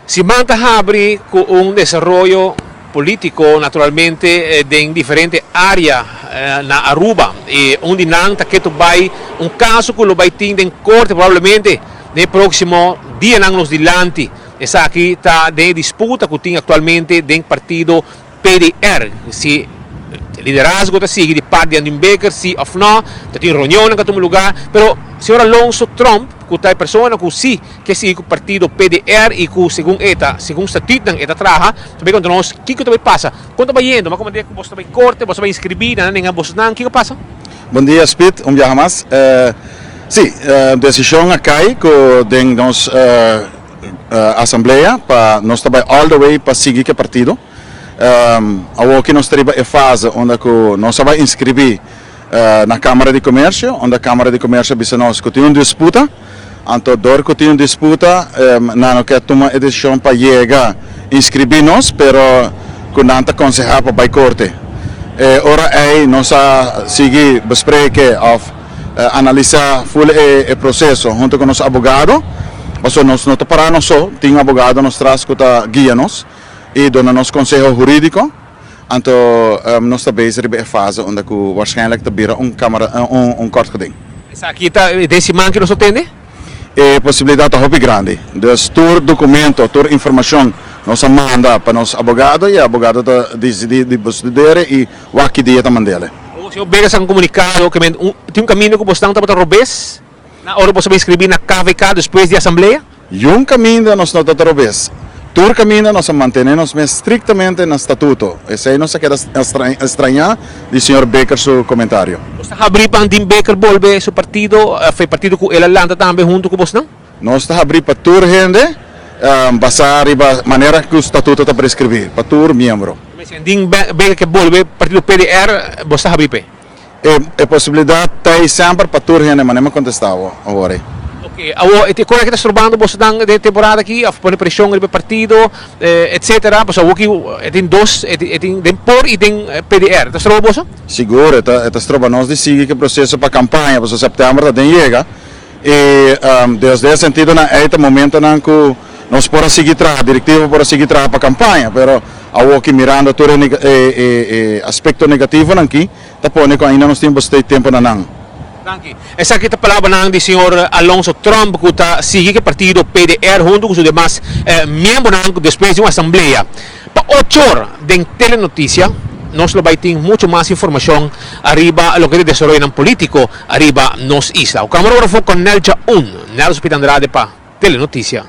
Siman ta habri ku un desaroyo politico naturalmente den diferente area na Aruba y un di nan ta keto bay un caso cu lo bay tin den corte probablemente den e proximo dianan nos dilanti. Esaki ta den e disputa cu tin actualmente den partido PDR, si liderazgo ta sigui di parti di Andin Baker, si of no, ta tin reunionnan ku a tuma lugar, pero señor Alonso Tromp, ku ta e persona ku si ke sigui ku partido PDR i ku segun e ta, segun statutnan e ta traha, ta bai konta nos kiko ta bai pasa. Kon ta bai yendo? M'a komand'é ku boso ta bai korte, boso ta bai inskribí, nan a nenga bosnan, kiko a pasa? Bon dia Speed, un biaha mas. Si, desishon a kai ku den nos asamblea pa nos ta bai all the way pa sigui ku e partido. Awoki nos ta riba e fase unda ku nos a bai inskribí na Kámara di Komersio, unda Kámara di Komersio a bisa nos ku tin un disputa. Anto dor ku tin un disputa nan no ke tuma e desishon pa yega inskribí nos, pero ku nan ta konsehá pa bai korte. E ora ei nos a sigui bespreke òf analisá ful e proseso huntu ku nos abogado, pasobra nos no ta pará nos so, tin abogado nos tras ku ta guia nos. i duna nos konseho hurídiko, anto nos ta bezig riba e fase unda ku waarschijnlijk ta bira un kamara un kort geding. Esaki ta den siman ku nos ta tende? E posibilidat ta hopi grandi. Dus tur dokumento, tur informashon nos a manda pa nos abogado i e abogado ta disidí di bestudere i wak ki dia ta mand'el. Awor señor Becker sa un komunikado ke men tin un kaminda ku bosnan tabata robes na ora boso a bin skribí na KVK despues di asamblea? Yun kaminda nos no ta trobes. Tur kaminda nos a mantené nos mes striktamente na statuto. Esei nos a keda strañá di señor Bikker su komentario. Nos ta habrí pa Andin Bikker bolbe su partido, of e partido ku el a lanta tambe huntu ku bosnan? Nos ta habrí pa tur hende, basá riba manera ku statuto ta preskribí, pa tur miembro. Si Andin Bikker ke bolbe partido PDR, bos ta habrí p'e? E posibilidad ta ei semper pa tur hende, manera mi a contesta bo awor ei. Ok, awor e con aki ta strobando bosonan den e temporada aki of pone presion riba e partido etcetera? Pasobra awor aki e tin dos, e tin den por y den PDR. Ta stroba boso? Sigur, e ta e ta stroba nos di sigui cu e proceso pa campaña, pasobra september ta den yega y desde e sentidonan ei ta momentonan cu nos por a sigui traha, directiva por a sigui traha pa campaña, pero awor aki mirando tur e e aspecto negativonan aki, Ta pone ku ainda nos tin bastante tempu na nan. Danki. Esaki ta palabranan di señor Alonso Tromp ku ta sigui ku e partido PDR huntu ku su demas miembronan despues di un asamblea. Pa ocho or den Telenoticia nos lo bai tin mucho mas informashon ariba loke ta desaroyonan politico ariba nos isla. Ku kamarografo Cornel Jaun, Nelson Pita Andrade pa Telenoticia.